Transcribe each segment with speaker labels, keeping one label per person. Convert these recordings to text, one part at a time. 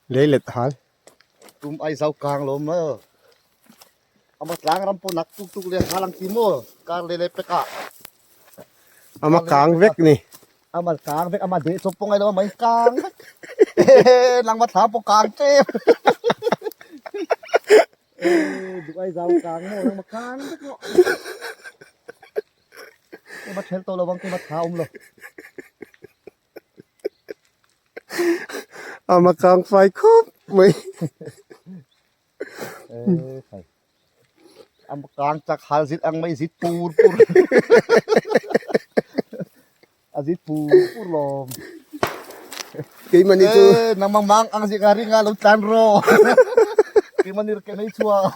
Speaker 1: Leilet hal.
Speaker 2: Tum ai zau kang lo maw. Ama tlang ram pawh nak tuk tuk le hal ang ti maw kar le le pek ah.
Speaker 1: Ama kang vek ni.
Speaker 2: Ama kang vek ama deh chawp pawh ngai lo ama in kang vek. Nang ma thla pawh kang tep. Duh ai zau kang maw nang ma kang vek maw. Keima thel tawh lo ang keima tha awm lo.
Speaker 1: Ama kang fai khawp mai.
Speaker 2: Ama kang chak hal zit ang mai zit pur pur. A zit pur pur lawm.
Speaker 1: Keima ni chu.
Speaker 2: Nang mang mang ang zik a ring a lo tlan rawh. Keima ni ke nei chhuah.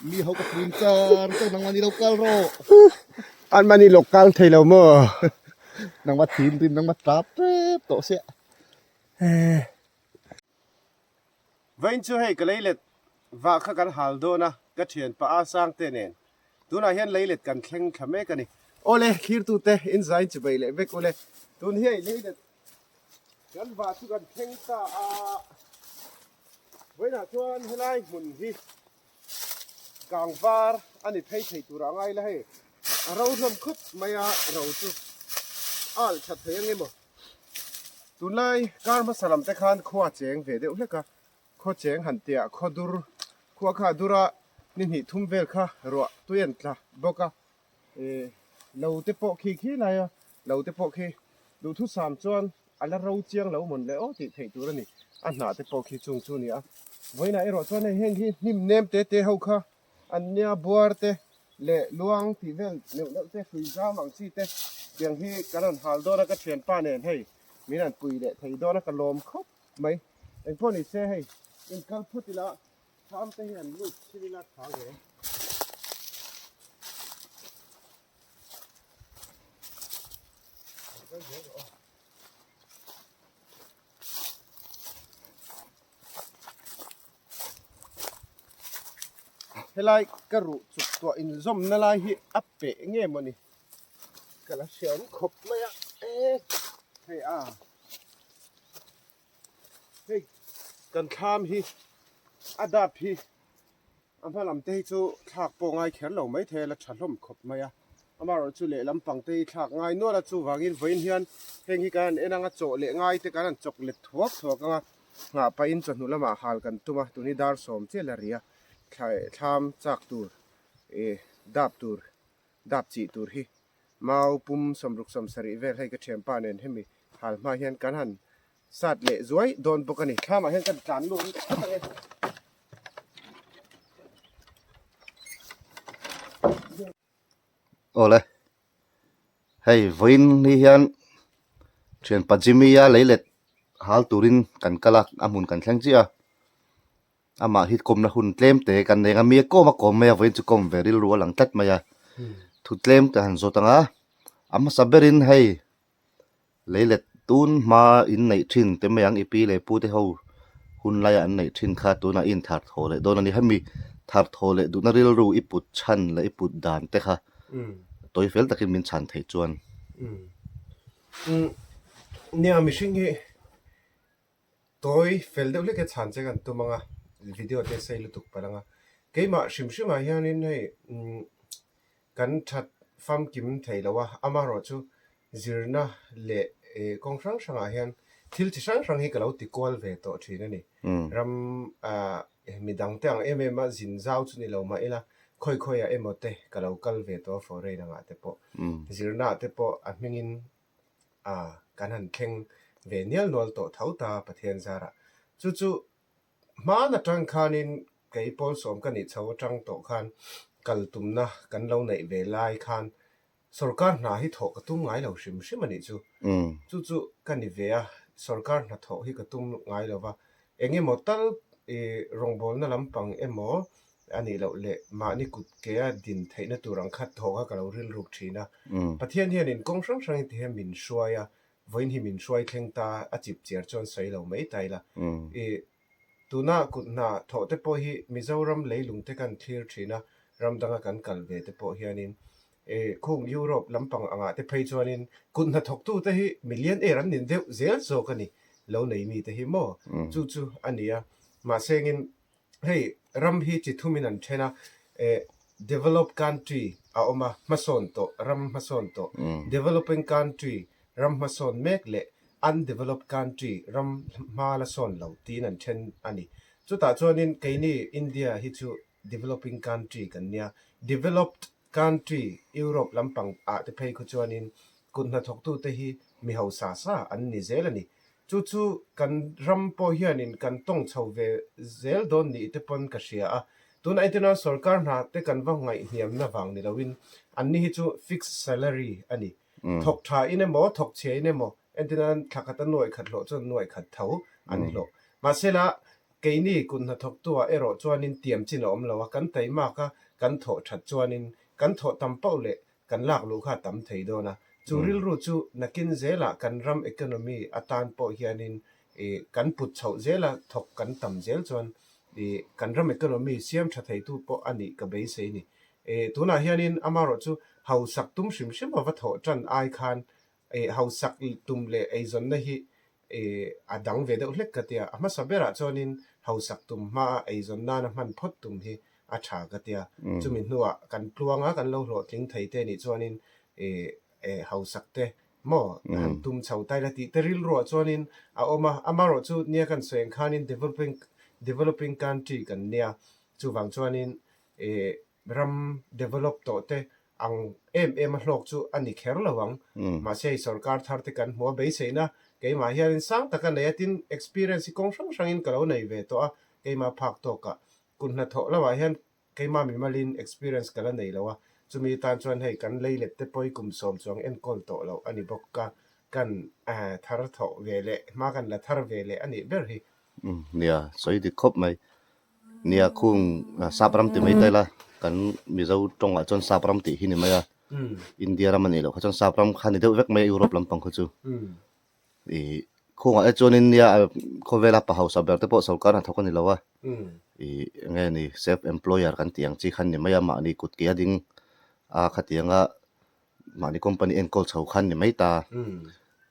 Speaker 2: Mi ho ka pun char char nang mani lo kal rawh.
Speaker 1: An mani lo kal thei lo maw?
Speaker 2: Nang ma thin rim nang ma tap tep tawh sia.
Speaker 1: Vain chu hei ka leilet vah kha kan hal dawn a, ka thian pa a sang te nen. Tunah hian leilet kan thleng thla mek a ni. Awle, thlirtute in zain chi bai leh vek ule. Tun hi hei leilet Kan vah chu kan thleng ta a, vawiinah chuan helai hmun hi kangvar a ni phei thei tur a ngai la hei, a ro hlawm khawp mai a, ro chu a alh that thei ang emaw. Tunlai kar hmasa lam te khan khua cheng ve deuh hlek a, khaw cheng han tiah khaw dur, khua kha a dur a, ni hnih thum vel kha ruah tui an tla bawk a, Lo te pawh khi khi lai a, lo te pawh khi duhthusam chuan a la ro chiang lo mawn le aw tih theih tur a ni. A hnah te pawh khi chung chu a ni a. Vawiinah erawh chuan hei heng hi hnim nem te te ho kha an nia buar te leh luang tih vel neuh neuh te hrui zam ang chi te tiang hi kan rawn hal dawn a ka thianpa nen hei min rawn pui leh thei dawn a ka lawm khawp mai. Engpawh ni se hei inkal phawt ila Thlam te hian lut thil ila tha ve. Helai ka ruh chuk tuah inzawmna lai hi a peh nge mawni ka la hriam khawp mai a e hei a. Hei kan thlam hi a dap hi a hma lam te hi chu thlak pawh ngai kher lo mai thei a la tha hlawm khawp mai a amaherawh chu lehlam pang te hi thlak ngai nual a chuvangin vawiin hian heng hi kan han en ang a chawh leh ngai te kan han chawk let thuak thuak ang a nghah pahin chawhnu lamah hal kan tum a tuni dar sawm chiah la ri a thlam chak tur ih dap tur dap chih tur hi Mau pum sawmruk sawmsarih vel hei ka thianpa nen hemi hal hma hian kan han sat leh zuai dawn bawk a ni. Thlamah hian kan tlan luh ang tlat ang e.
Speaker 2: Awle, hei vawiin ni hian thianpa Jimmy-a leilet hal turin kan kal a, a hmun kan thleng chiah a. Amah hi kawmna hun tlem te kan nei ang a, mi a kawm a kawm mai a, vawiin chu kawm ve rilru a lang tlat mai a, thu tlem te han zawt ang a, a hmasa berin hei leilet tun hma in neih thin te mai ang i pi leh pu te ho hun laia an neih thin kha tunah i inthar thaw leh dawn a ni, hemi thar thaw leh duhna rilru i put chhan leh i put dan te kha tawi fel takin min chhan theih chuan.
Speaker 1: Nia mihring hi Tawi fel deuh hlek e chhan che kan tum ang a, video te sei lutuk palh ang a. Keimah hrim hrimah hianin hei kan that famkim thei lo a, amaherawh chu zirna leh kawng hrang hrangah hian thil chi hrang hrang hi ka lo ti kual ve tawh thin a ni. Ram midang te ang em em a zin zau chu ni lo mah ila khawi khawiah emaw te ka lo kal ve tawh a foreign angah te pawh zirna ah te pawh a hmingin a kan han thleng ve nial nual tawh tho ta Pathian zarah. Chu chu hman atang khanin kei pawl sawm ka nih chho atang tawh khan kal tumna kan lo neih ve lai khan sorkar hna hi thawh ka tum ngai lo hrim hrim a nih chu. Chu chu ka ni ve a, sorkar hna thawh hi ka tum ngai lo va, eng emaw tal rawngbawlna lampang emaw a nih loh leh mahni kut ke a din theihna tur ang khat thawk a ka lo rilruk thin a. Pathian hianin kawng hrang hrangin ti hian min hruai a, vawiin hi min hruai thleng ta a chip chiar chuan sawi lo mai ta ila. I tuna kut hna thawh te pawh hi Mizoram leilung te kan thlir thin a, Ram danga kan kal ve te pawh hianin khung Europe lampang angah te phei chuanin kut hnathawktu te hi millionaire an ni deuh zel zawk a ni, lo nei mi te hi maw? Chu chu a ni a, mahse engin hei ram hi chi thumin an then a, developed country a awm a, hmasawn tawh, ram hmasawn tawh, developing country, ram hmasawn mek leh undeveloped country, ram hma la sawn lo tiin an then a ni. Chutah chuanin keini India hi chu developing country kan nia, developed country Europe lampang ah te phei khu chuanin kut hnathawktu te hi mi hausa sa an ni zel a ni. Chu chu kan ram pawh hianin kan tawng chho ve zel dawn nih te pawn ka hria a. Tunah entirna sorkar hna te kan va ngaihhniamna vang ni loin anni hi chu fixed salary a ni. Thawk tha in emaw thawk chhia in emaw entirna thla khat a nuaih khat hlawh chuan nuaih khat tho an hlawh. Mahsela Keini kut hnathawktuah erawh chuanin tiam chin a awm lo a, kan taimak a, kan thawh that chuanin kan thawh tam pauh leh kan lak luh kha a tam thei dawn a. Chu rilru chu nakin zelah kan ram economy atan pawh hianin kan put chhoh zela thawk kan tam zel chuan kan ram economy siam tha theitu pawh a nih ka beisei ni. Tunah hianin amaherawh chu hausak tum hrim hrim a va thawh tan ai khan hausak tum leh eizawnna hi a dang ve deuh hlek ka tia. A hmasa berah chuanin hausak tum hmaa eizawn nana hman phawt tum hi a tha ka tia. Chumi hnuah kan tluanga kan lo hlawhtling thei te nih chuanin hausak te maw han tum chho ta ila tih te rilruah chuanin a awm a. Amaherawh chu nia kan sawi ang khanin developing developing country kan nia. Chuvang chuanin Ram develop tawh te ang em em a hlawk chu a ni kher lo ang. Mahse hei sorkar thar te kan hmu a beiseina keimah hianin sang tak a nei a, tin experience hi kawng hrang hrangin ka lo nei ve tawh a, keimah phak tawkah kut hnathawh lamah hian keimah mimalin experience ka la nei lo a, chumi tan chuan hei kan leilet te pawh hi kum sawm chuang enkawl tawh loh a ni bawk a, kan thar thawh ve leh hma kan la thar ve leh a nih ber hi.
Speaker 2: Nia, sawi dik khawp mai. Nia khung sap ram ti mai ta ila kan Mizo tawngah chuan sap ram tih hi ni mai a, India ram a nih loh kha chuan sap ram kha ni deuh vek mai a Europe lampang kha chu. Ih khungah te chuanin nia khawvela pa hausa ber te pawh sorkar hnathawk a ni lo a, ih eng nge ni self employer kan tih ang chi kha ni mai a mahni kut ke a ding a khatianga mahni company enkawl chho khan ni mai ta.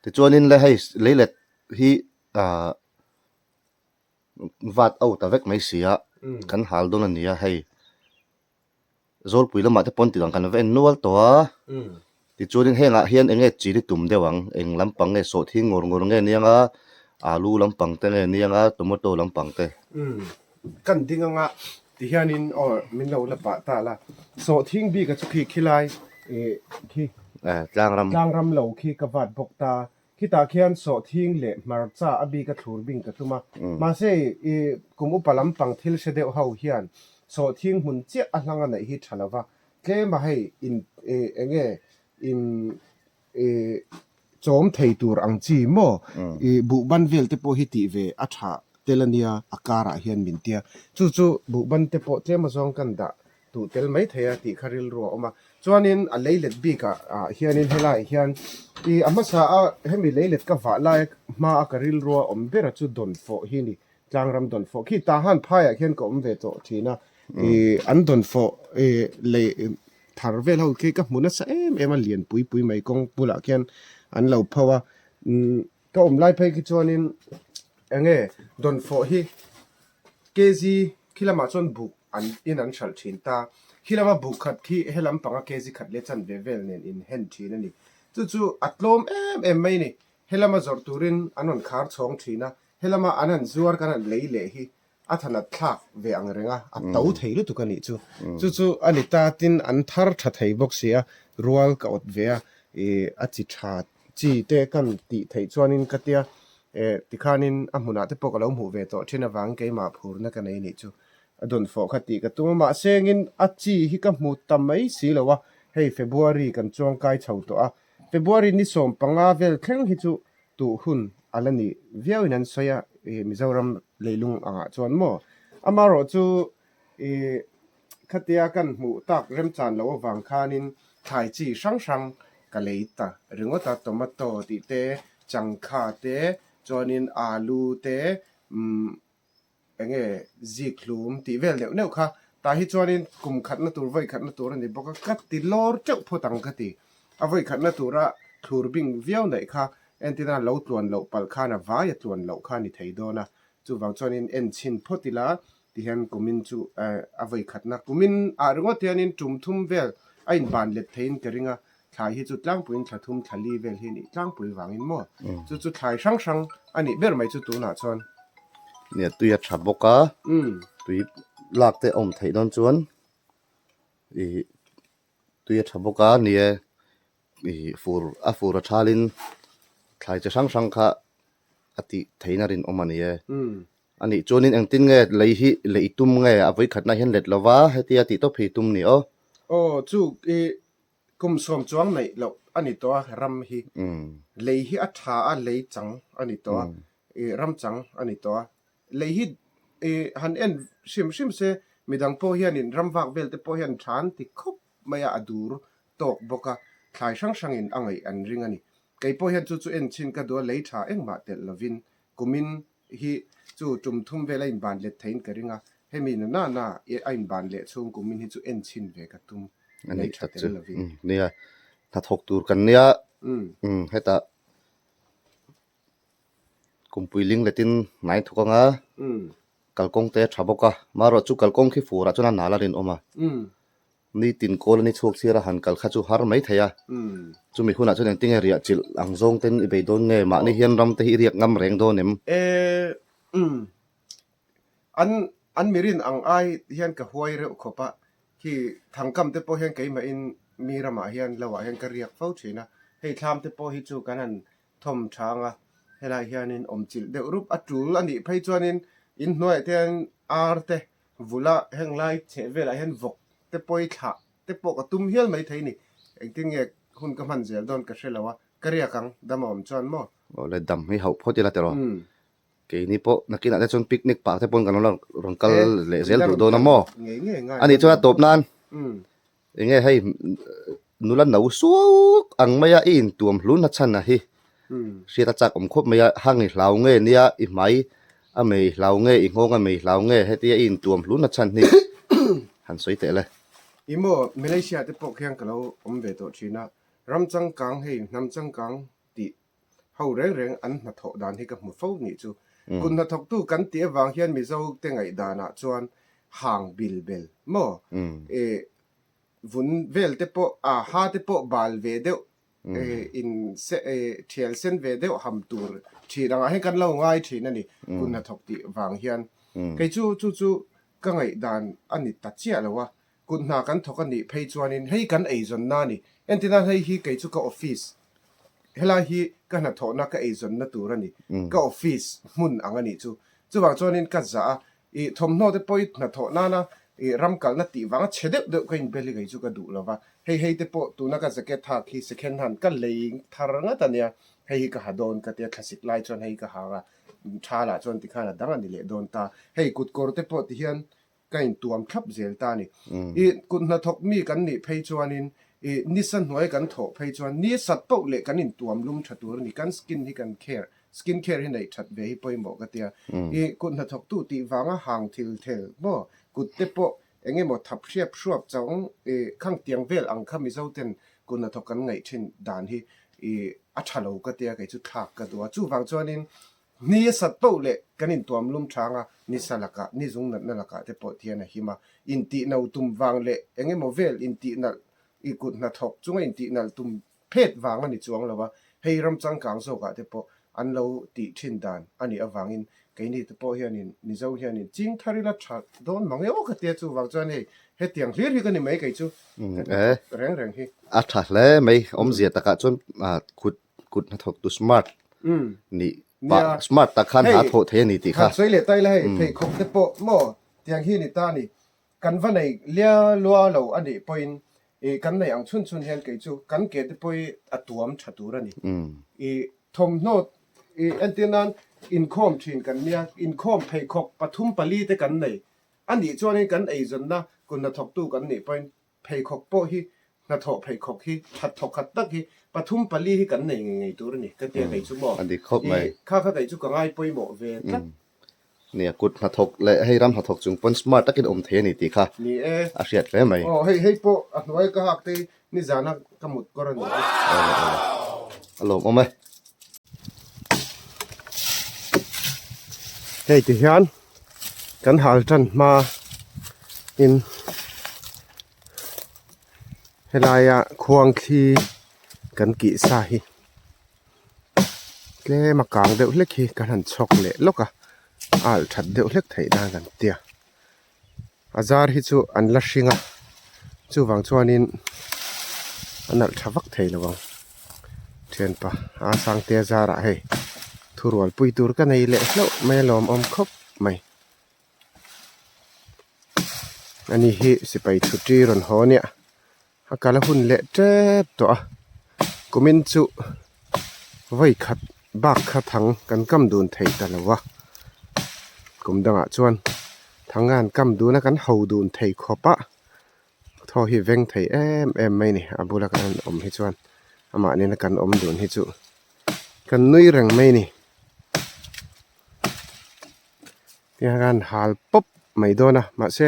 Speaker 2: Tichuanin le hei leilet hi ah. Vat out ta vek mai si a, kan hal dawn a ni a hei. Zawlpui lamah te pawn tih ang kan va en nual tawh a, tichuanin hengah hian eng nge chili tum deuh ang, eng lampang nge sawhthing ngawr ngawr nge nia nga, alu lampang te nge nia nga, tomato lampang te.
Speaker 1: Kan ding anga tihianin aw min lo la pah ta la, sawhthing bik a chu khi khilai ih khi
Speaker 2: tlangram
Speaker 1: tlangram lo khi ka vat bawk ta. Khitah khian sawhthing leh hmarcha a bik a thlur bing ka tum a. Mahse, i kum upa lampang thil hre deuh ho hian sawhthing hmun chiah a hlang a neih hi tha lova, tlem a hei in eng nge in i chawm thei tur ang chi maw i buhban vel te pawh hi tih ve a tha tel a nia a karah hian min tia. Chu chu buhban te pawh tlem azawng kan dah Tuh tel mai thei a tih kha rilru a awm a. Chuanin a leilet bikah ah hianin helaiah hian i a hmasa a hemi leilet ka vah lai hma a ka rilru a awm ber a chu dawnfawh hi ni, tlangram dawnfawh khi tahan phaiah khian ka awm ve tawh thin a, i an dawnfawh i lei thar vel ho khi ka hmu nasa em em a lian pui pui mai kawng bulah khian an lo pho a, umm ka awm lai phei khi chuanin eng nge dawnfawh hi kg khi lamah chuan buk An in an hralh thin ta. Khi lama buk khat khi he lam panga kg khat leh chanve vel nen in hen thin a ni. Chu chu a tlawm em em mai a ni. He lama zawrh turin an rawn khar chhawng thin a, he lama an han zuar kan han lei leh hi a thanat thlak ve ang reng a, a to thei lutuk a nih chu. Chu chu a ni ta, tin an thar tha thei bawk si a, rual ka awt ve a, ih a chi tha chi te kan tih theih chuanin ka tia, eh tikhanin a hmunah te pawh ka lo hmuh ve tawh thin avangin keimah phurna ka nei a nih chu. A dawn fawh kha tih ka tum a, mahse engin a chi hi ka hmu ta mai si lo a, hei February kan chuangkai chho tawh a, February ni 15 vel thleng hi chu tuh hun a la ni viau in an sawi a, ih Mizoram leilung angah chuan maw? Amaherawh chu ih khatia kan hmuh tak remchan loh avang khanin thlai chi hrang hrang ka lei ta ringawt a, tomato tih te, changkha te, chuanin alu te, umm Enge zik hlum tih vel neuh neuh kha Tah hi chuanin kum khatna tur vawi khatna tur a ni bawk a, ka ti lawr teuh phawt ang ka ti. A vawi khatna tura thlur bing viau naih kha entina lo tluan loh palh khan a vai a tluan loh kha a ni thei dawn a. Chuvang chuanin en chhin phawt ila tihian kumin chu a vawi khatna kumin ah ringawt hianin tum thum vel a inban let theiin ka ring a, Thlai hi chu tlangpuiin thla thum thla li vel hi a nih tlangpui vangin maw? Chu chu thlai hrang hrang a nih ber mai chu tunah chuan.
Speaker 2: Nia tui a tha bawk a, tui lak te a awm theih dawn chuan ih tui a tha bawk a nia ih fur a fur a thalin thlai chi hrang hrang kha a tih theihna rinawm a ni e. A nih chuanin engtin nge lei hi lei tum nge a vawikhatna hian let lova hetia tih tawp hi tum ni aw.
Speaker 1: Aw chu ih Kum sawm chuang neih loh a ni tawh a, ram hi lei hi a tha a, lei chang a ni tawh a, ih ram chang a ni tawh a. Lei hi ih han en hrim hrim se midang pawh hianin ram vak vel te pawh hian tha an ti khawp mai a, a dur tawk bawk a, thlai hrang hrangin a ngaih an ring a ni. Kei pawh hian chu chu en chhin ka duh a, lei tha engmah telh lovin kumin hi chu tum thum vel a inban let theiin ka ring a, hemi na na na a inban leh chhung kumin hi chu en chhin ve ka tum
Speaker 2: A nih tak chu. Nia, hnathawk tur kan nia, hetah kumpui ling letin hnai thawk anga kalkawng te a tha bawk a, marawh chu kalkawng khi furah chuan a nal a rinawm a. Nitin kawl a ni chhuak chhiar a han kal kha chu har mai thei a. Chumi hunah chuan engtinge riah chilh ang zawng ten i bei dawn nge? Mahni hian ram te hi i riak ngam reng dawn em?
Speaker 1: E umm an an mirin ang ai hian ka huai reuh khawp a, khi thangkam te pawh hian keimahin mi ramah hian lo ah hian ka riak fo thin a, hei thlam te pawh hi chu kan han thawm chang a, helai hianin awm chilh deuh rup a tul a nih phei chuanin inhnuaiah te hian ar te Vula heng lai chheh velah hian vawk te pawi thlah te pawh ka tum hial mai thei ni. Engtin nge hun ka hman zel dawn ka hre lo a, ka riak ang, dam a awm chuan maw?
Speaker 2: Aw le, dam hi hauh phawt ila tiraw? Keini pawh nakinah te chuan picnic pah te pawn kan lo rawn kal leh zel duh dawn a maw? A nih chuan a tawp nan Enge hei nula no suak ang mai a i intuam hlun a chhan a hi hriat a chak awm khawp mai a hang i hlau nge nia i hmai a mei hlau nge i nghawng a mei hlau nge hetia i intuam hlun a chhan hi han sawi teh le.
Speaker 1: I maw Malaysia te pawh khian ka lo awm ve tawh thin a, ram changkang hei hnam changkang tih ho reng reng an hnathawh dan hi ka hmu fo nih chu. Kut hnathawktu kan tih avang hian Mizo te ngaihdanah chuan hang bil bel maw? Ih vun vel te pawh a ha te pawh bal ve deuh in thial sen ve deuh ham tur thin angah hian kan lo ngai thin a ni kut hnathawk tih vang hian. Kei chu chu chu ka ngaihdan a ni ta chiah lo a, Kut hna kan thawk a nih phei chuanin hei kan eizawnna a ni. Entirnan hei hi kei chu ka office, helai hi ka hnathawhna ka eizawnna tur a ni. Ka office hmun ang a nih chu. Chuvang chuanin ka zah a, ih thawmhnaw te pawh i hnathawh nana ih ram kalna tih vanga chhe deuh deuh ka inbel hi kei chu ka duh lo va. Hei hei te pawh tuna ka jacket hak hi second hand ka lei thar ngat a nia, hei hi ka ha dawn ka tia thlasik lai chuan hei ka hang a, tha lah chuan tikhan a dang a ni leh dawn ta. Hei kutkawr te pawh tihian ka intuam thlap zel ta a ni. I kut hnathawk mi kan nih phei chuanin i nisa hnuai kan thawh phei chuan ni sat poh leh kan intuam lum tha tur a ni. Kan skin hi kan care, skin care hi neih that ve hi pawimawh ka tia. I kut hnathawktu tih vanga hang thil thel maw kut te pawh eng emaw thap hriap hruap chang i khang tiang vel ang kha Mizo ten kut hnathawk kan ngaih thin dan hi i a tha lo ka tia kei chu thlak ka duh a. Chuvang chuanin Ni a sat poh leh kan intuam lum chang a, ni sa lakah, ni zung natna lakah te pawh thian a him a. Intih no tum vang leh eng emaw vel intih nalh i kut hnathawk chunga intih nalh tum phet vang a ni chuang lo a, hei ram changkang zawkah te pawh an lo tih thin dan a nih avangin keini te pawh hianin Mizo hianin ching thar ila tha dawn mang e aw ka tia chuvang chuan hei hetiang hlir hi ka ni mai kei chu ka hnathawk reng reng hi.
Speaker 2: A tha hle mai, awmzia takah chuan kut Kut hnathawk tu smart nih pah smart tak khan hna thawh thei a ni tih kha.
Speaker 1: Sawi leh ta ila hei pheikhawk te pawh maw tiang hi a ni ta a ni. Kan va nei lia lua lo a nih pawhin ih kan nei ang chhun chhun hian kei chu kan ke te pawh hi a tuam tha tur a ni. Ih thawmhnaw ih entir nan inkhawm thin kan nia inkhawm pheikhawk pathum pali te kan nei a nih chuanin kan eizawnna kut hnathawktu kan nih pawhin Pheikhawk pawh hi hnathawh pheikhawk hi that thawk khat tak hi pathum pali hi kan nei ngei ngei tur a ni ka tia kei chu maw
Speaker 2: A dik khawp mai.
Speaker 1: I kha kha kei chu ka ngai pawimawh ve tlat.
Speaker 2: Nia, kut hnathawk leh hei ram hnathawk chung pawn smart takin awm thei a ni tih kha
Speaker 1: Ni e.
Speaker 2: a hriat hle mai.
Speaker 1: Aw hei hei pawh a hnuai ka hak te nizana ka mut kawr a ni a.
Speaker 2: Awle awle. A lawmawm e.
Speaker 1: Hei ti hian kan hal tan hma in helaia khuang thli kan kih sa hi tlem a kang deuh hlek hi kan han chhawk leh lawk a a alh that deuh hlek theih nan kan tia a zar hi chu an la hring a chuvang chuanin an alh tha vak thei lo ang thianpa a sangte zarah hei thurual pui tur ka nei leh hlauh mai a lawmawm khawp mai ani hi sipai chhuti rawn haw ania a kal a hun leh tep tawh a kumin chu vawi khat bak kha thang kan kam dun thei ta lo a kum dangah chuan thang an kam dun a kan ho dun thei khawp a thaw hi veng thei em em mai a ni a bula kan awm hi chuan amah nena kan awm dun hi chu kan nui reng mai a ni. Tiang hian hal pawp mai dawn a mahse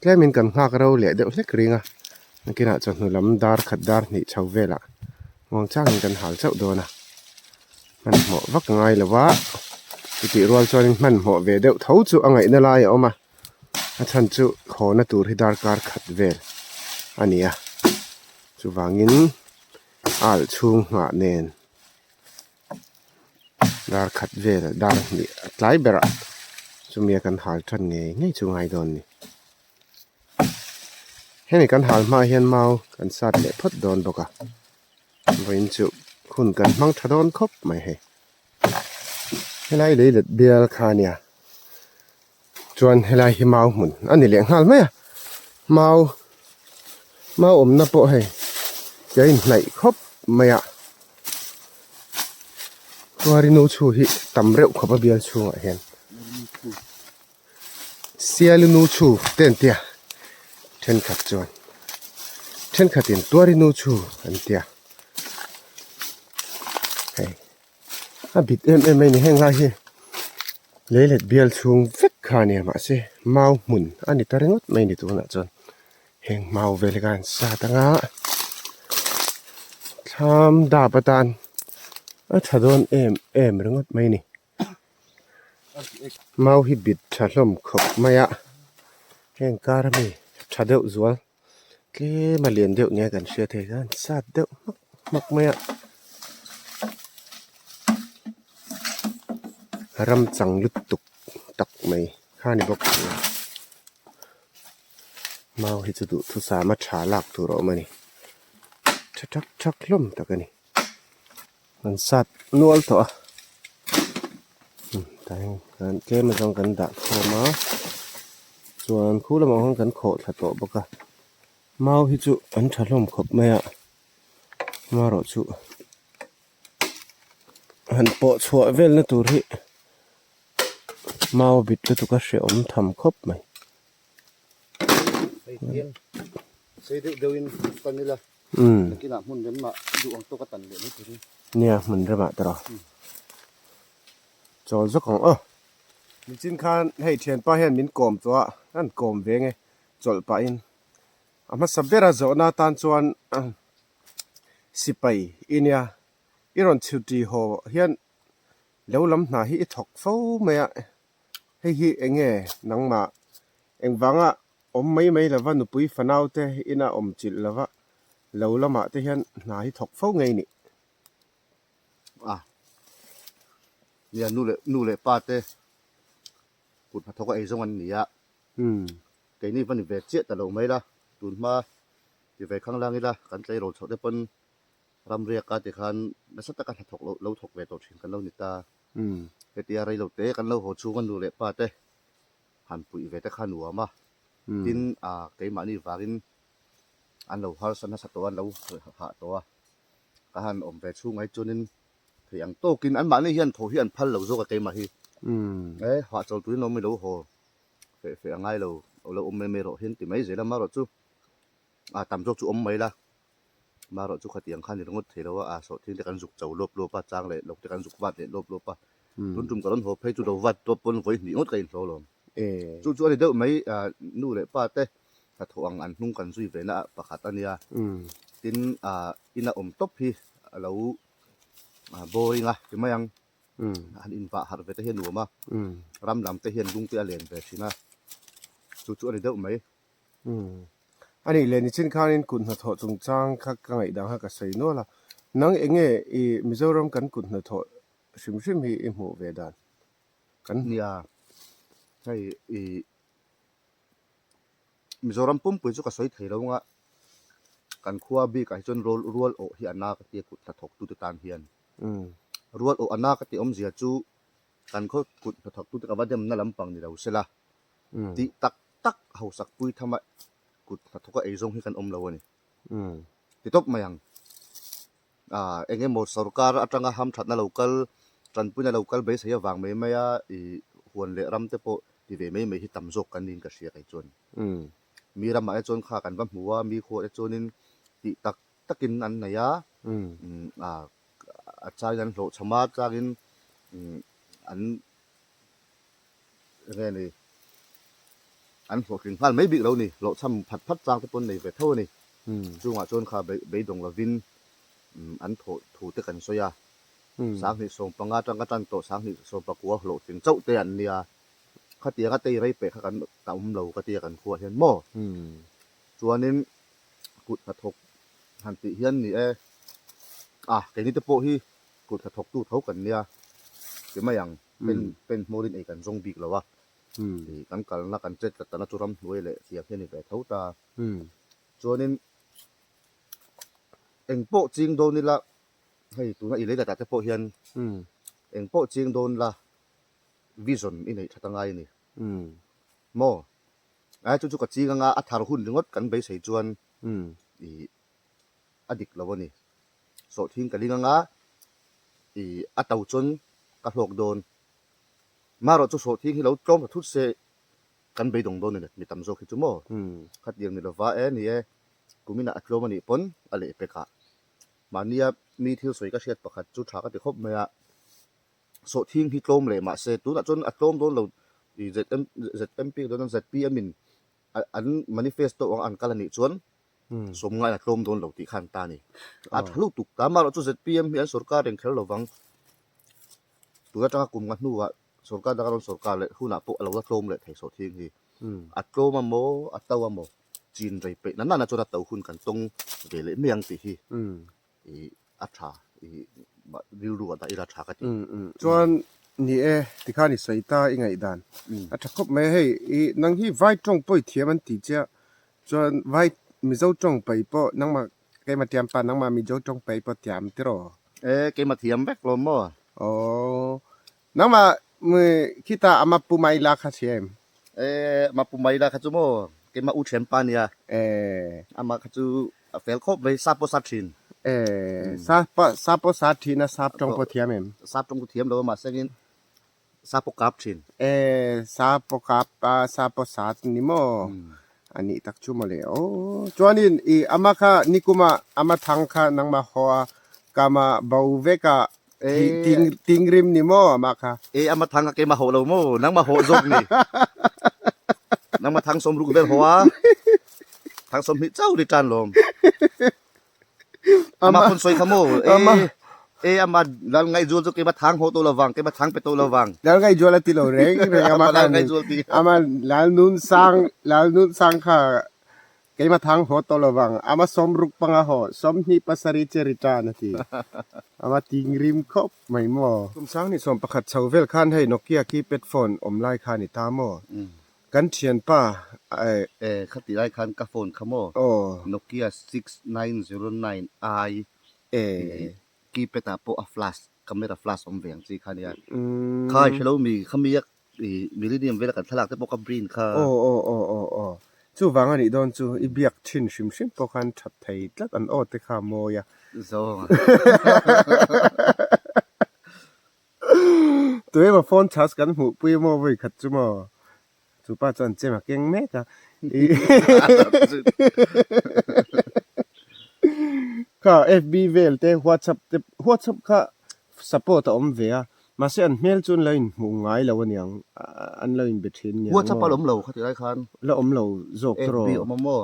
Speaker 1: tlemin kan nghak ro leh deuh hlek ring a nakinah chawhnu lam dar khat dar hnih chho velah muang changin kan hal chauh dawn a hmanhmawh vak a ngai lo va chutih rual chuanin hmanhmawh ve deuh tho chu a ngaihna lai a awm a a chhan chu khawna tur hi darkar khat vel a ni a chuvangin a alh chhung nghah nen. Dar khat vel dar hnih a tlai berah chumi a kan hal tan ngei ngei chu ngai dawn a ni. Hemi kan hal hma hian mau kan sat leh phawt dawn bawk a vawiin chu hun kan hmang tha dawn khawp mai hei. Helai lei let bial kha a nia chuan helai hi mau hmun a ni leh nghal mai a mau mau awmna pawh hei ke a inhnaih khawp mai a tuarinu chhu hi tam reuh khawp a bial chhungah hian sialinu chhu te an tia thenkhat chuan thenkhatin tuarinu chhu an tia hei. A bit em em mai a ni heng lai hi lei let bial chhung vek kha a nia mahse mau hmun a ni ta ringawt mai a ni tunah chuan heng mau vel hi khan sat anga thlam dap atan a tha dawn em em ringawt mai a ni mau hi bit tha hlawm khawp mai a heng kar ami tha deuh zual. Tlem a lian deuh nia kan hriat hei khan sat deuh hmak hmak mai a ram chang lutuk tak mai kha ni bawk si a mau hi chu duhthusam a tha lak tur a awm a ni tha thak thak hlawm tak a ni. An sat nual tawh a tah hian kan tlem atang kan dah khawm a chuan khu lamah khuan kan khawh thla tawh bawk a mau hi chu an tha hlawm khawp mai a amaherawh chu han pawh chhuah velna tur hi mau bit lutuk a hrehawm tham khawp mai.
Speaker 2: Nakinah hmun remah duh ang tawk a tan leh mai turin.
Speaker 1: Nia hmun remah te rawh. Chawl zawk ang aw. Nichin khan hei thianpa hian min kawm tawh a, an kawm ve nge chawlh pahin a hmasa bera zawhna atan chuan sipai i nia i rawn chhutri haw hian lo lam hna hi i thawk fo mai a, hei hi eng nge nangmah engvanga Awm mai mai lova nupui fanau te ina awm chilh lova lo lamah te hian hna hi thawk fo ngei nih.
Speaker 2: A nia nu leh nu leh pa te kut hnathawk a ei zawng an ni a, keini va ni ve chiah ta lo mai la, tun hma ti ve khang lang ila kan tleirawl chhoh te pawn ramriak a tikhan nasa taka hnathawk lo lo thawk ve tawh thin kan lo ni ta. Hetia rei lo te kan lo haw chhung a nu leh pa te han puih ve te kha nuam a, tin ah keimahni vangin an lo harsa nasa tawh a, an lo hah tawh a, ka han awm ve chhung ai chuanin thei ang tawkin anmahni hian thaw hi an phal lo zawk a keimah hi e hahchawl turin awm i lo haw feh feh a ngai lo, lo awm mai mai rawh hian ti mai zel a, amaherawh chu ah tam zawk chu awm mai la, amaherawh chu khatiang khan i ringawt thei lo a, ah sawhthing te kan zuk cho lawp lawp a, chang leh lo te kan zuk vat leh lawp lawp a. Tun tum ka rawn haw phei chu lo vat tawp pawn vawi hnih ngawt ka inhlawh alawm. Chu chu a ni deuh mai, nu leh pa te hnathawh ang an hnung kan zui ve na pakhat a nia. Tin, ina awm tawp hi a lo boring a ti mai ang. Han invah harh ve te hi a nuam a, ram lam te hian lung te a len ve thin a, chu chu a ni deuh mai.
Speaker 1: A nih leh nichin khanin kut hnathawh chungchang kha ka ngaih dang kha ka sawi nual a, nang eng nge i Mizoram kan kut hnathawh hrim hrim hi i hmuh ve dan?
Speaker 2: Kan Nia, hei i Mizoram pumpui chu ka sawi thei lo anga kan khua bikah hi chuan rual awh hi a na ka tia kut hnathawktute tan hian. Rual awh a na ka tih awmzia chu kan khaw kut hnathawktute ka va demna lampang ni lo sela tih tak tak hausak pui thama kut hnathawka eizawng hi kan awm lo a ni. Ti tawp mai ang. Aaa eng emaw sorkar atanga hamthatna lo kal, tanpuina lo kal beisei avang mai maia ih huan leh ram te pawh ti ve mai mai hi tam zawk kan niin ka hria kei chuan. Mi ramah te chuan kha kan va hmu a, mi khuah te chuanin tih tak takin an nei a, aaa a changin an hlawhchham a, changin an eng nge ni an hlawhtling nghal mai bik lo ni, hlawhchham phat phat chang te pawh an nei ve tho a ni. Chungah chuan kha beidawng lovin an thawh thu te kan sawi a, 2015 atanga tan tawh 2019 hlawhtling chauh te an nia, khatianga tei rei peh kha kan ta awm lo ka tia kan khuah hian maw? Chuanin kut hnathawk han tih hian ni e, a keini te pawh hi kut hnathawktu tho kan nia ti mai ang. Pen pen hmawrin ei kan zawng bik lo a, ih kan kalna kan chet tlat tana chu ramhnuai leh siam hi a ni ve tho ta. Chuanin eng pawh ching dawn ila hei tuna i lei latah te pawh hian eng pawh ching dawn la vision i neih that angai a ni. Maw? Ai chu chu ka ching anga a thar hun ringawt kan beisei chuan ih a dik lo a ni. Sawhthing ka ling anga ih a to chuan ka hlawk dawn. Marawh chu sawhthing hi lo tlawm ta thut se kan beidawng dawn a ni mi tam zawk hi chu maw. Khatiang ni lova e ni e kuminah a tlawm a nih pawn a leh pek ah. Mahnia mi thil sawi ka hriat pakhat chu tha ka ti khawp mai a, sawhthing hi tlawm leh mahse tunah chuan a tlawm dawn lo ih ZM ZMP dawn ZPM in an manifesto ang an kal a nih chuan Sawmngain a tlawm dawn lo tih kha an ta a ni. A tha lutuk ta. Amaherawhchu zpm hi an sorkar reng kher lovang. Tun atanga kum nga hnuah sorkar danga rawn sorkar leh hunah pawh a lo la tlawm leh thei sawh thing hi. A tlawm a maw, a to a maw, chin rei peih na nana chuan a to hun kan tawng ve leh mai ang tih hi ih a tha ih rilru ah dah ila tha ka ti.
Speaker 1: Chuan ni e, tikhan i sawi ta i ngaihdan a tha khawp mai a, hei ih nang hi vai tawng pawh i thiam an ti chiah Chuan vai Mizo tawng pai pawh nangmah keimah tiam pa nangmah Mizo tawng pai pawh tiam tiraw?
Speaker 2: E keimah thiam vek lo maw?
Speaker 1: Aw nangmah khita ama pu mai la kha hria em?
Speaker 2: E ama pu mai la kha chu maw keimah u thian pa nia.
Speaker 1: E
Speaker 2: ama kha chu a fel khawp mai sap pawh sa thin.
Speaker 1: E sa pawh sa pawh sa thin a sap tawng pawh thiam em?
Speaker 2: Sap tawng chu thiam lo a mahsengin Sa pawh kap thin.
Speaker 1: E, sa pawh kap a, sa pawh sa ni maw? A nih tak chu mawle. Aw, chuanin i ama kha nikuma ama thang kha nangmah haw a, kama bo vek a, ting tingrim ni maw ama kha?
Speaker 2: E, ama thang kha keimah hawh lo maw? Nangmah hawh zawk ni. Nangmah thang sawmruk vel haw a, thang 20 chauh ni tan lawm. Ama phun sawi kha maw? E, e ama lal ngaihzual chu keimah thang haw tawh lo vang, keimah thang pe tawh lo vang.
Speaker 1: Lal ngaihzual a ti lo reng reng ama
Speaker 2: khan. Lal ngaihzual ti.
Speaker 1: Ama lal nun sang, lal nun sang kha keimah thang haw tawh lo vang. Ama 65 haw, 27 che return a ti. Ama tingrim khawp mai maw? Kum 2011 chho vel khan hei Nokia keypad phone awm lai kha a ni ta maw? Kan thianpa
Speaker 2: eh. Eh kha tih lai khan ka phone kha maw?
Speaker 1: Aw.
Speaker 2: Nokia 6909 i
Speaker 1: Eh.
Speaker 2: Keypad ah pawh a flash, camera flash awm ve ang chi kha nia. Kha i hre lo mi, khami a i millennium vela kan thlalak te pawh ka print kha.
Speaker 1: Aw aw aw aw aw. Chuvang a nih dawn chu i biak thin hrim hrim pawh khan that thei tlat an aw te kha a mawi a.
Speaker 2: Zawng a.
Speaker 1: Tuemaw phone charge kan hmuh pui maw vawi khat chu maw? Chu pa chuan chem a keng mek a. Kha FB vel te WhatsApp te WhatsApp kha support a awm ve a. Mahse an hmel chu an lo inhmuh ngai lo aniang, an lo inbe thin aniang maw?
Speaker 2: WhatsApp a la awm lo kha ti lai khan.
Speaker 1: La awm lo zawk tawh.
Speaker 2: FB awm a maw?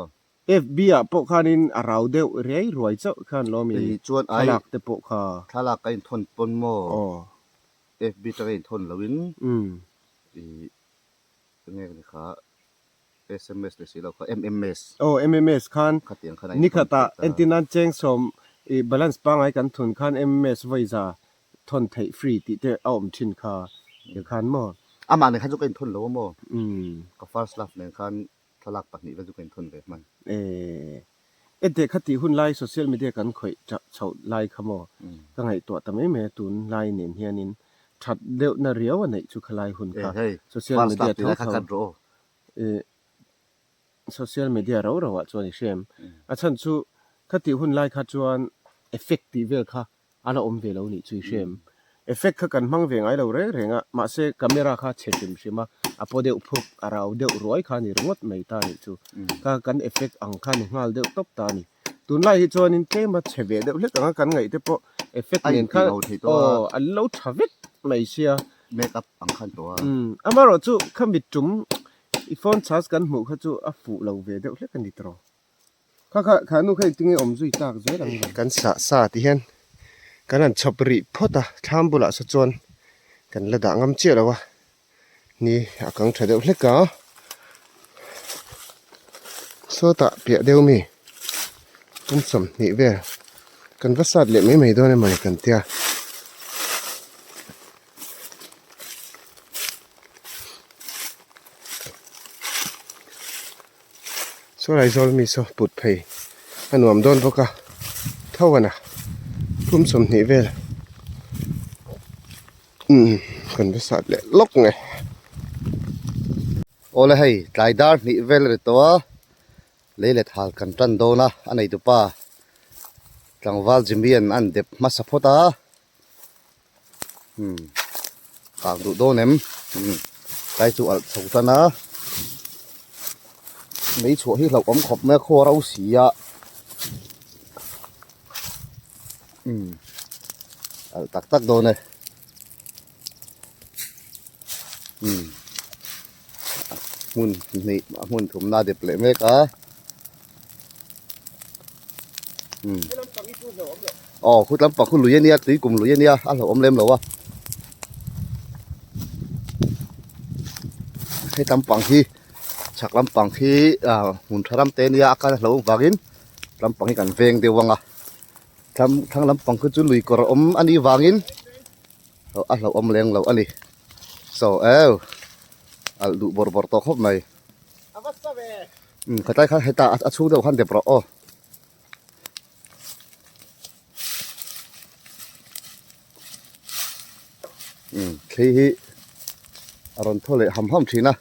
Speaker 1: FB ah pawh khanin a rau deuh riai ruai chauh khan lawm i thlalak te pawh kha.
Speaker 2: Thlalak ka inthawn pawn maw? FB atanga inthawn loin i enge ka ni kha sms leh si lo kha mms.
Speaker 1: Aw mms khan nikhatah entir nan cheng sawm i balance pangngai kan thun khan mms vawi za thawn theih free tih te a awm thin kha tikhan maw.
Speaker 2: Amah nen khan chu ka inthawn lo a maw? Ka first love nen khan thlalak pahnih vel chu ka inthawn ve hman.
Speaker 1: Eee. Enteh kha tih hun lai social media kan khawih chhoh lai kha maw ka ngaihtuah ta mai mai a tun lai nen hianin that deuhna riau a neih chu khalai hun kha social media tho tho ih social media ro ro ah chuan i hria em? A chhan chu kha tih hun lai kha chuan effect tih vel kha A la awm ve lo nih chu i hria em? Effect kha kan hmang ve ngai lo reng reng a, mahse camera kha chhe hrim hrim a, a paw deuh phuk, a rau deuh ruai kha a ni ringawt mai ta nih chu. Kha kan effect ang kha a ni nghal deuh tawp ta a ni. Tunlai hi chuanin tlema chhe ve deuh hlek anga kan ngaih te pawh effect nen khan aw an lo tha vek mai sia.
Speaker 2: Make up ang khan tawh a.
Speaker 1: Amaherawhchu khami tum i phone charge kan hmuh kha chu a fuh lo ve deuh hlek a ni tawh. Kha kha kha nu kha engtin nge awm zui tak zel ang le. Kan sah sa ti hian kan han chhawp rih phawt a, thlam bulah saw chuan kan la dah ngam chiah lo a, ni a kang tha deuh hlek a, sawtah piah deuh mi pum 20 vel kan va sat leh mai mai dawn emawni kan tia. Saw Aizawl mi saw put phei a nuam dawn bawk a tho a na kum 20 vel umm kan va sat leh lawk nge.
Speaker 2: Awle hei tlai dar hnih vel a ri tawh a lei let hal kan tan dawn a a neitupa tlangval Jimmy an an dep hmasa phawt a. Umm kang duh dawn em umm tlai chu alh chho tan a mei chhuah hi hlauhawm khawp mai a khaw ro si a umm alh tak tak dawn e umm hmun hnih hmun thumna a dep leh mek a. Aw khut lampang khu lui ania tui kum lui ania a hlauhawm lem lo a hei lampang hi chhak lampang hi ah hmun tha ram te ania a kal a hlauhawm vangin lampang hi kan veng deuh ang a thlang lampang khu chu lui kawr a awm anih vangin a hlauhawm leng lo ani so eu alh duh bawrh bawrh tawh khawp mai. Umm khatlai khan hetah a chhung deuh khan dep rawh aw. Umm thlei hi a rawn thaw leh ham ham thin a,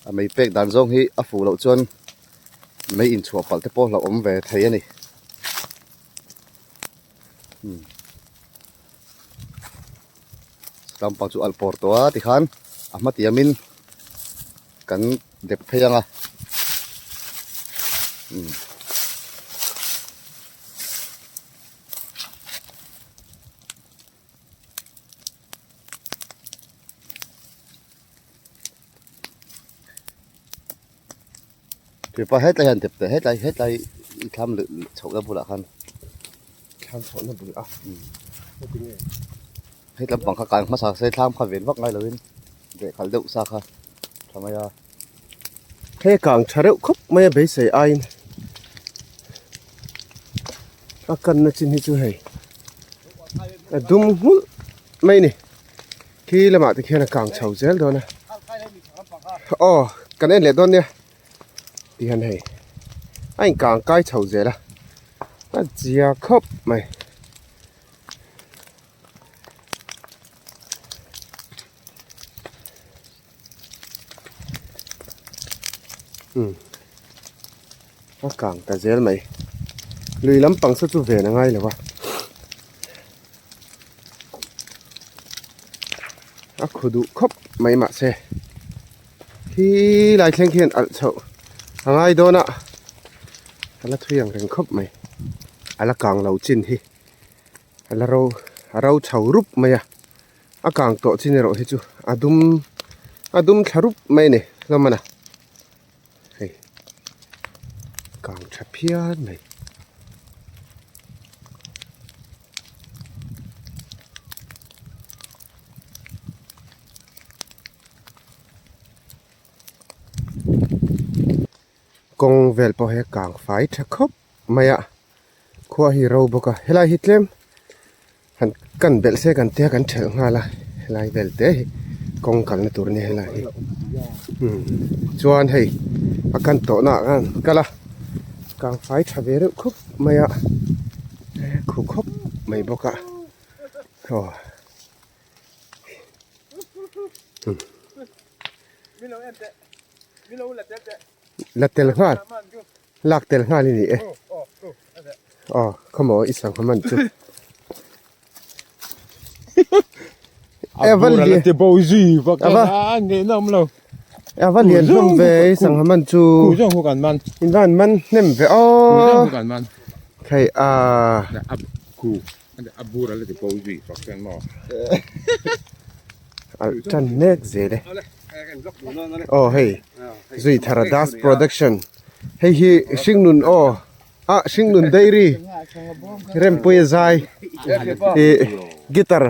Speaker 2: a mei pek dan zawng hi a fuh loh chuan mei inchhuah palh te pawh hlauhawm ve thei a ni. Umm lampang chu alh pawr tawh a tikhan a hma tiamin kan dep phei ang a umm Kepa hetlai hian dep teh hetlai hetlai i thlam leh chhohna bulah khan
Speaker 1: thlam chhohna bul a heti nge
Speaker 2: hei lampang kha kai hmasa se thlam kha ven vak ngai lovin leh khalh deuh sa kha tha mai a.
Speaker 1: Hei kang tha reuh khawp mai a beisei aiin a kanna chin hi chu hei a dum nghulh mai a ni. Khi lamah te khian a kang chho zel dawn a aw kan en leh dawn nia ti hian hei a inkang kai chho zel a a zia khawp mai. Umm a kang ta zel mai lui lampang saw chu ven a ngai lo a a khaw duh khawp mai mahse khi lai thleng khian alh chhoh a ngai dawn a a la thui ang reng khawp mai a la kang lo chin hi a la ro a ro chho rup mai a. A kang tawh chin erawh hi chu a dum a dum thla rup mai a ni hlawm a na hei kang tha phian mai. Kawng vel pawh hi a kang fai tha khawp mai a khua hi ro bawk a helai hi tlem han kan belh se kan tia kan thelh nghal a helai vel te hi kawng kalna tur a nia helai hi umm chuan hei a kan tawh na ah khan kal a kang fai tha ve reuh khawp mai a khu khawp mai bawk a aw. La tel nghal lak tel nghal i ni e aw khawmaw i sangha man chu a va lian hlawm ve i sangha man chu in van man hnem ve aw hei ah. Alh tan mek zel e. Aw hei zui thara das production hei hi hringnun aw ah hringnun dairy rempuia zai ih guitar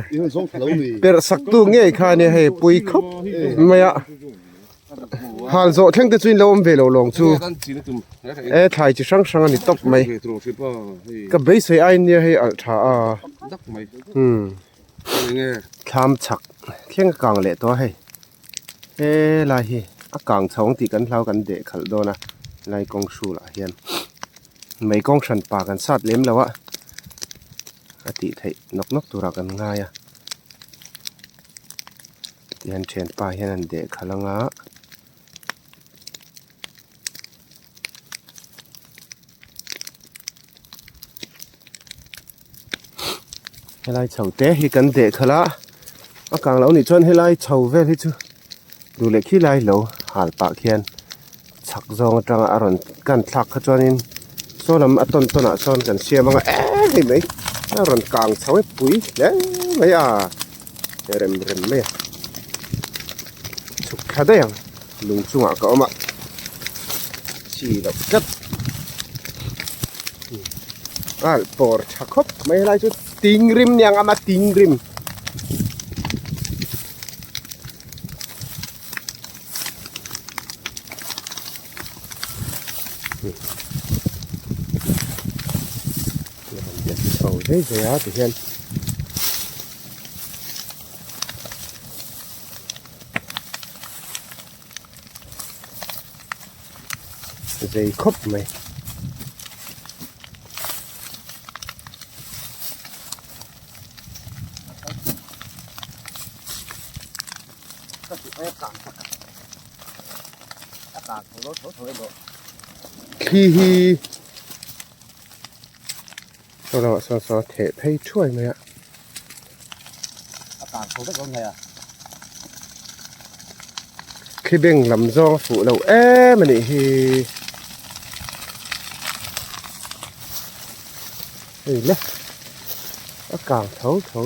Speaker 1: perh sak tu ngei kha ania hei pui khawp mai a. Hal zawh thleng te chu in lo awm ve lo lawng chu e thlai chi hrang hrang a ni tawp mai ka beisei aiin nia hei alh tha a umm thlam chhak thleng a kang leh tawh a hei helai hi a kang chho ang tih kan hlau kan deh khalh dawn a helai kawng hrulah hian mei kawng hran pa kan sat lem lo a a tih theih nawk nawk turah kan ngai a. Tihian thianpa hian an deh khalh ang a. Helai chho te hi kan deh khalh a, a kang loh nih chuan helai chho vel hi chu duh leh khi lai lo hal pah khian chhak zawng atanga a rawn kan thlak kha chuanin saw lam a tawn tawn ah sawn kan siam ang a eee hei mai a rawn kang chho e pui hle mai a. Rem rem mai a chhuk thla daih ang lung chungah ka awm a chi loh tlat a pawr tha khawp mai helai chu ting rim nia ang a ting rim. Chho zai zai a tihian. Zei khawp mai. Thli hi Saw lamah sawn saw a theh phei thuai mai a. Thli beng lam zawng a fuh lo em a nih hi. Hei le a kang tho tho.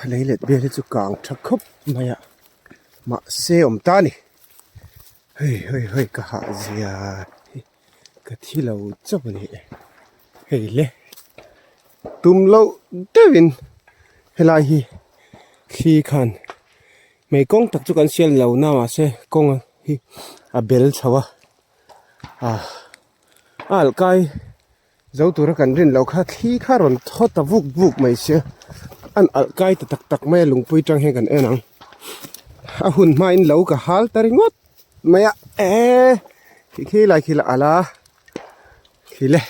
Speaker 1: Lei let vel hi chu kang tha khawp mai a mahse awm ta a ni. Hei hei hei ka hah zia hi ka thi lo chauh a ni e hei le tum loh deuhin helai hi thli khan hmei kawng tak chu kan sial lo na mahse kawng hi a bel chho a ah a alh kai zo tura kan rin loh kha thli kha rawn thaw ta vuk vuk mai sia an alh kai ta tak tak mai a lungpui tang hian kan en ang a hun hmain lo ka hal ta ringawt mai a eee khi khi lai khi la alh a khi le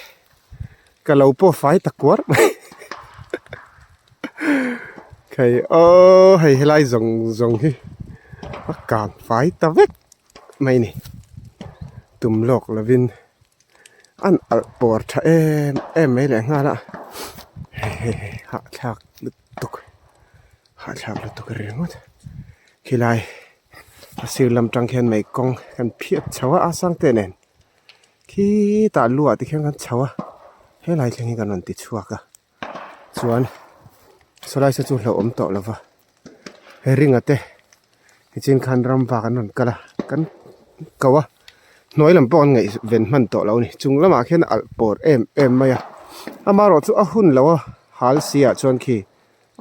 Speaker 1: ka lo pawh fai ta kuar mai hei aw hei helai zawng zawng hi a kang fai ta vek mai a ni tum lawk lovin. An alh pawr tha em em mai leh nghal a hei hei hei hahthlak lutuk hahthlak lutuk ringawt khilai a sir lam tang khian mei kawng kan phiat chho a a sang te nen khitah lu ah te khian kan chho a helai thleng hi kan rawn ti chhuak a chuan. Sawlai saw chu hlauhawm tawh lo va he ringa te nichin khan ram vak an rawn kal a kan ko a hnuai lam pawh an ngaih ven hman tawh lo a ni chung lamah khian a alh pawr em em mai a amaherawh chu a hun lo a hal si ah chuan khi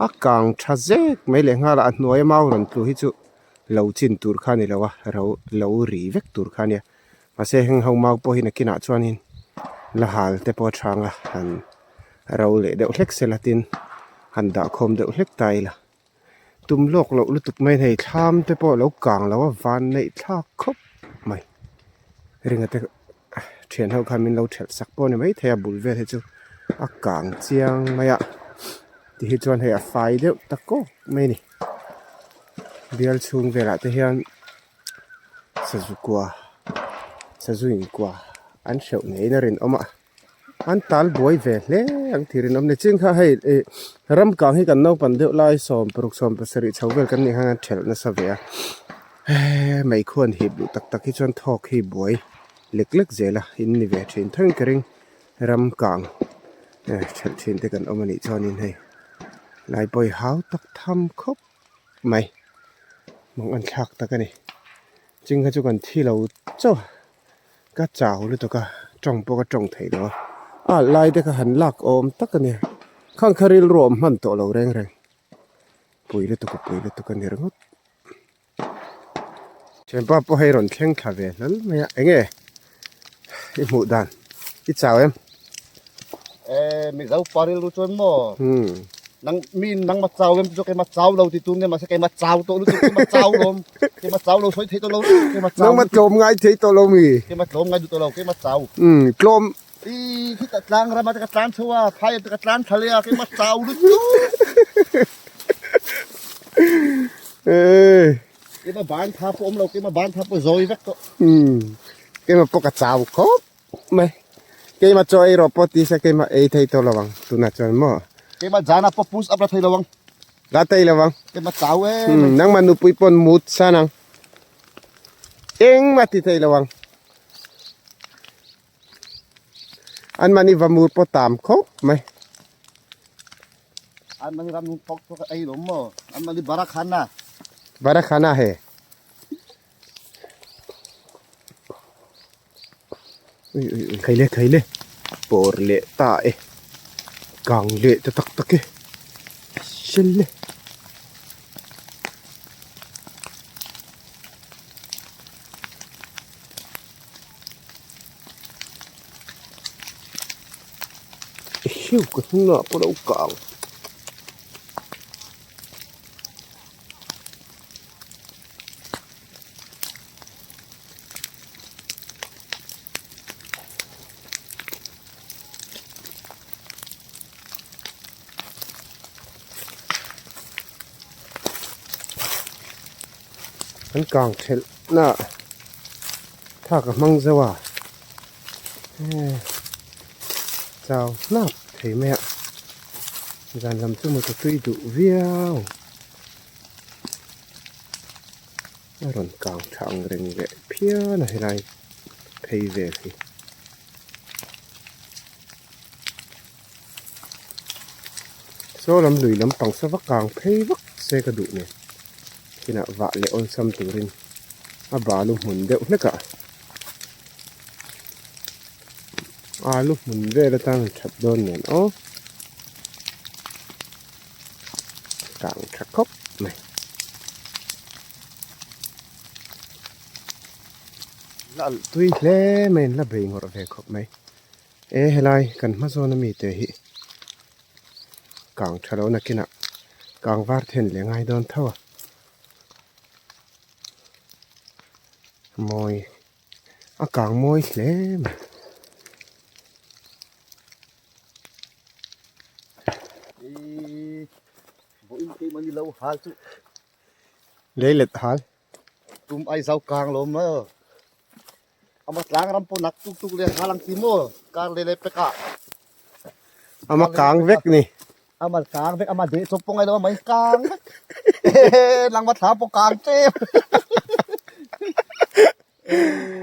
Speaker 1: a kang tha zek mai leh nghal a a hnuai a mau rawn tlu hi chu lo chin tur kha a ni lo a ro lo ri vek tur kha a nia mahse heng ho mau pawh hi nakinah chuanin la hal te pawh a chhang a han ro leh deuh hlek sela tin han dah khawm deuh hlek ta ila tum lawk loh lutuk mai hei thlam te pawh lo kang lo a van neih thlak khawp mai ringa te thian ho khan min lo thelh sak pawh a ni maithei a bul vel hi chu a kang chiang mai a ti hi chuan hei a fai deuh ta kawk mai a ni bial chhung velah te hian sazu kua sazu inkua an hreuh ngeiin a rinawm a. An tal buai ve hle ang tih rinawm ni. Ching kha hei ih ram kang hi kan naupan deuh lai 16 17 chho vel kan nih khan an thelh nasa ve a. Hee meikhuan hip luh tak tak hi chuan thawk hi buai lek lek zel a in ni ve thin theng ka ring ram kang thelh thin te kan awm a nih chuanin hei lai pawi hau tak tham khawp mai mawng an thlak tak a ni. Ching kha chu kan thi lo chauh a. Ka chau lutuk a, tawng pawh ka tawng theih lo a, a lai te kha han lak awm tak a nia, khang kha rilru awm hman tawh lo reng reng, pui lutuk a pui lutuk a ni ringawt. Thianpa pawh hei rawn thleng thla ve hlal mai a, enge i hmuh dan, i chau em?
Speaker 2: Eh, Mizo pa rilru chuan maw? Nang mi nangma chau em chu keima chau lo ti tun nge mahse keima chau tawh lutuk keima chau lawm keima chau lo sawi thei tawh lo keima chau
Speaker 1: nangma tlawm ngai thei tawh lo mi
Speaker 2: keima tlawm ngai duh tawh lo keima chau
Speaker 1: tlawm
Speaker 2: i khita tlang rama te ka tlan chho a phai te ka tlan thla leh a keima chau lutuk
Speaker 1: eh
Speaker 2: keima ban tha pawh awm lo keima ban tha pawh zawi vek tawh
Speaker 1: keima pawh ka chau khawp Mai keimah chaw ei rawh pawh ti se keimah ei thei tawh lo ang tunah chuan maw.
Speaker 2: Keimah zan ah pawh push up la thei lo ang.
Speaker 1: La thei lo ang.
Speaker 2: Keimah chau em.
Speaker 1: Hmm, nangmah nupui pawn mut san ang. Engmah ti thei lo ang. An mahni va mur pawh tam khawp mai.
Speaker 2: An mahni ram nung thawk thawk ei lo maw. An mahni barakhana.
Speaker 1: Barakhana he. Ui ui ui khaile khaile pawr leh ta e kang leh ta tak tak e sel le hiu ka hnungah pawh a lo kang. An kang thelh na thak a hmang zo a chau hlak thei mai a zan lam chu mut a tui duh viau. A rawn kang tha ang reng leh phian a helai phei vel hi. Saw lam lui lampang saw va kang phei vak se ka duh nen kinah vah leh awlsam turin a balu hmun deuh hlek ah alu hmun vel atan an that dawn nen aw. Kang tha khawp mai. La alh tui hle mai an la bei ngawrh ve khawp mai. E helai kan hma zawn ami te hi kang tha lo nakinah kang var then leh ngai dawn tho a. Mawi a kang mawi hle mai. Lei let hal.
Speaker 2: Tum ai zau kang lo ma. Ama tlang ram pawh nak tuk tuk le hal ang ti maw kar le le peka.
Speaker 1: Ama kang vek ni.
Speaker 2: Ama kang vek ama deh chawp pawh ngai lo mai kang vek. Lang ma thla pawh kang tep.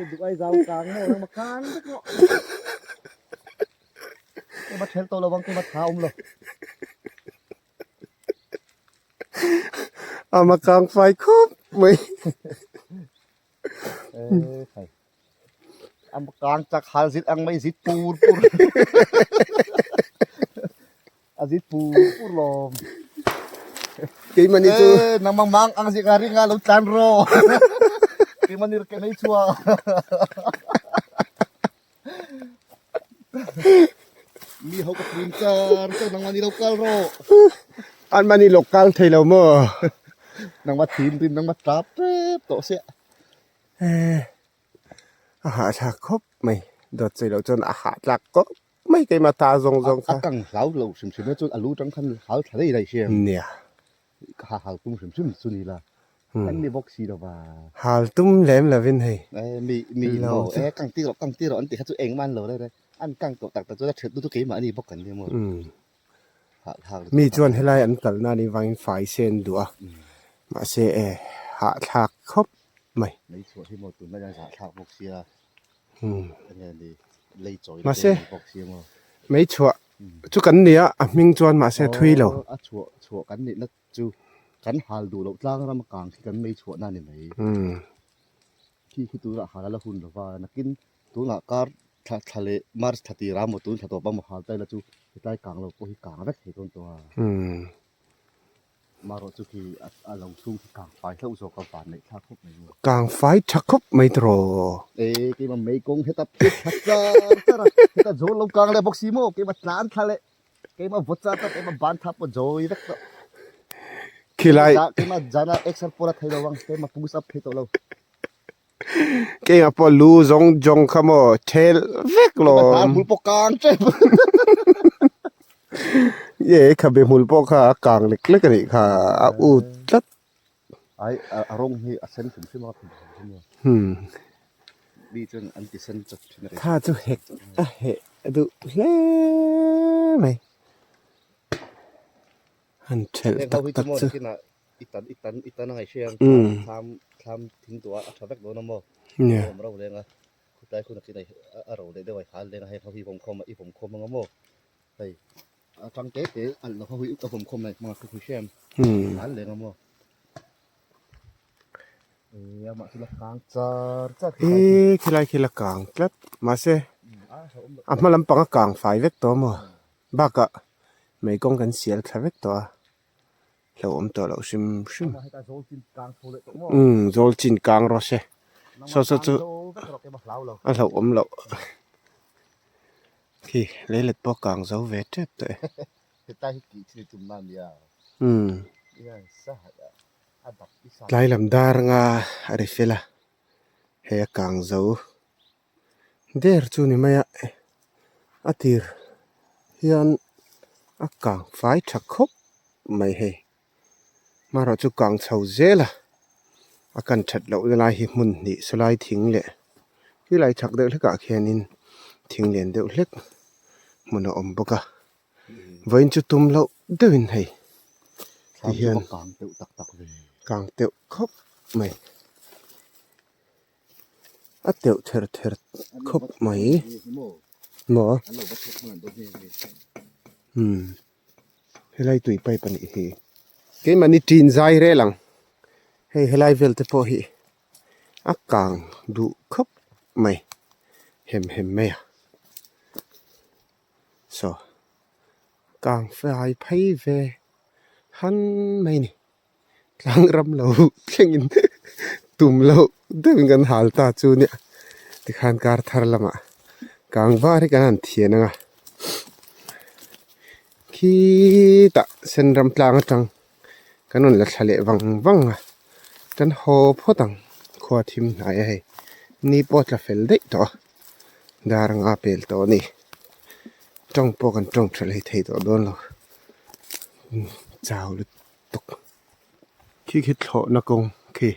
Speaker 2: Duh ai zau kang maw lang ma kang vek maw. Keimah ṭhel tawh lo vang keimah tha awm lo.
Speaker 1: Ama kang fai khawp mai.
Speaker 2: Ama kang chak hal zit ang mai zit pur pur. A zit pur pur lawm.
Speaker 1: Keimahni chu.
Speaker 2: Eh, nangmang mang ang zik a ring a lo tlan rawh. Keimahni ke mai chhuah. Mi ho ka pun char char nangmah ni lo kal rawh.
Speaker 1: Anmahni lo kal thei lo maw?
Speaker 2: Nangmah thin rim nangmah tap tep tawh sia.
Speaker 1: Eh, a hahthlak khawp mai. Dawt chei loh chuan a hahthlak khawp mai keimah ta zawng zawng kha.
Speaker 2: A kang hlau lo hrim hrim e chuan a lu tang khan hal thla daih daih sia.
Speaker 1: Nia.
Speaker 2: Ka ha hal tum hrim hrim chu ni la. Kan ni bawk si lo va.
Speaker 1: Hal tum lem lovin hei.
Speaker 2: Eh mi mi in maw eh kang ti rawh kang ti rawh an ti kha chu engmah an lo reng reng. An kang tawh tak tak chuan a ṭhelh duh chu keimah a ni bawk kan nia maw.
Speaker 1: Mi chuan helai an kalna a nih vangin fai se an duh a. Mahse eh hahthlak khawp mai.
Speaker 2: Mei chhuah hi maw tunlai hian zahthlak bawk sia. Enge ni lei chawi
Speaker 1: Mahse mei chhuah chu kan ni a, a hming chuan mahse thui lo.
Speaker 2: A chhuah chhuah kan nihna chu kan hal duh loh tlang ram kang khi kan mei chhuahna a ni mai. Khi khi tunah hal a la hun lova, nakin tunah kar thla thla leh March thla tirah emaw tun thla tawp emaw hal ta ila chu hetlai kang lo pawh hi kang vek thei dawn tawh a. Marawh chu khi a lo chhung khi kang fai hlauh zawk a van neih thlak khawp mai maw.
Speaker 1: Kang fai tha khawp mai tawh.
Speaker 2: E keimah mei kawng heta phit thla char char a, heta zawl lo kang leh bawk si maw, keimah tlan thla leh keimah vawt char char keimah ban thla pawh zawi vek tawh.
Speaker 1: Khilai.
Speaker 2: Keimah zana exer pawh la thei lo ang, keimah push up thei tawh lo.
Speaker 1: Keimah pawh lu zawng zawng kha maw thel vek lawm.
Speaker 2: Keimah hnar hmul pawh kang tep.
Speaker 1: Ye khabe hmul pawh kha a kang lek lek a nih kha a ut tlat.
Speaker 2: Ai a rawng hi a sen hrim hrim a hrim hrim a. Mi chuan an ti sen chawp thin a nih.
Speaker 1: Kha chu hek a heh duh hle mai. Han thelh tak tak chu.
Speaker 2: I tan i tan i tan a ngaihhriat ang thlam thlam thlam thing duah a tha vek dawn a maw a awm ro leng a khutlai hun a chin a ro leh deuh a i hal leng a hei ho hi vawm khawm a i vawm khawm ang a maw hei a tang te te alh lo ho hi a vawm khawm mai hmang a khu hria em hal leng a maw e amah chu la kang char char
Speaker 1: e khilai khi la kang tlat mahse a hma lampang a kang fai vek tawh a maw bakah mei kawng kan sial thla vek tawh a. Hlauhawm tawh loh hrim hrim. Umm zawl chin kang rawh se. Saw saw chu a hlauhawm loh. Khi leilet pawh kang zo ve tep tawh e. Umm tlai lam dar anga a ri fel a, hei a kang zo der chu ni mai a, a tir hian a kang fai tha khawp mai hei hmarawh chu kang chho zel a a kan that loh na lai hi hmun hnih sawlai thing leh khilai chhak deuh hlekah khianin thing lian deuh hlek hmun a awm bawk a vawiin chu tum loh deuhin hei tihian kang teuh khawp mai. A teuh ther ther khawp mai maw umm helai tui pipe a nih hi keimahni tin zai rel ang hei helai vel te pawh hi a kang duh khawp mai hem hem mai a saw kang fai phei ve han mai a ni. Tlang ram lo thlengin tum loh deuhin kan hal ta chu nia tikhan kar thar lamah kang var hi kan han thian ang a khitah sen ram tlang atang kan rawn la thla leh vang vang a kan haw phawt ang khua thim hnai a hei ni pawh a tla fel daih tawh a dar anga pel tawh a ni tawng pawh kan tawng tha leh thei tawh dawn lo chau lutuk. tuk khi khi thlawhna kawng khi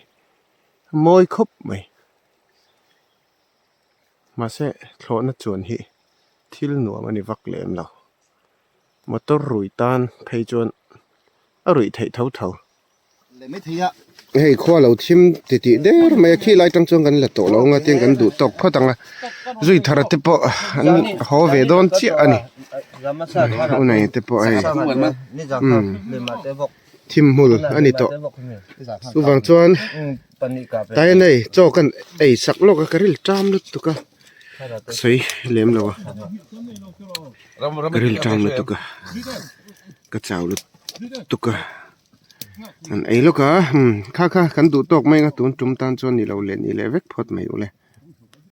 Speaker 1: a mawi khawp mai mahse thlawhna chuan hi thil nuam a ni vak lem lo motor rui tan phei chuan a ruih theih tho tho. Hei khua lo thim ti tih der mai a khi lai tang chuan kan la tawh lo ang a tin kan duh tawk phawt ang a zui thar te pawh an haw ve dawn chiah a ni unai te pawh hei umm. Thim hmul a ni tawh. Chuvang chuan tai a nei chaw kan ei sak lawk a ka ril ṭam lutuk a ka sawi lem lo a ka ril ṭam lutuk a ka chau lutuk a an ei lawk a kha kha kan duh tawk mai ang a tun tum tan chuan ni lo leh ni leh vek phawt mai ule.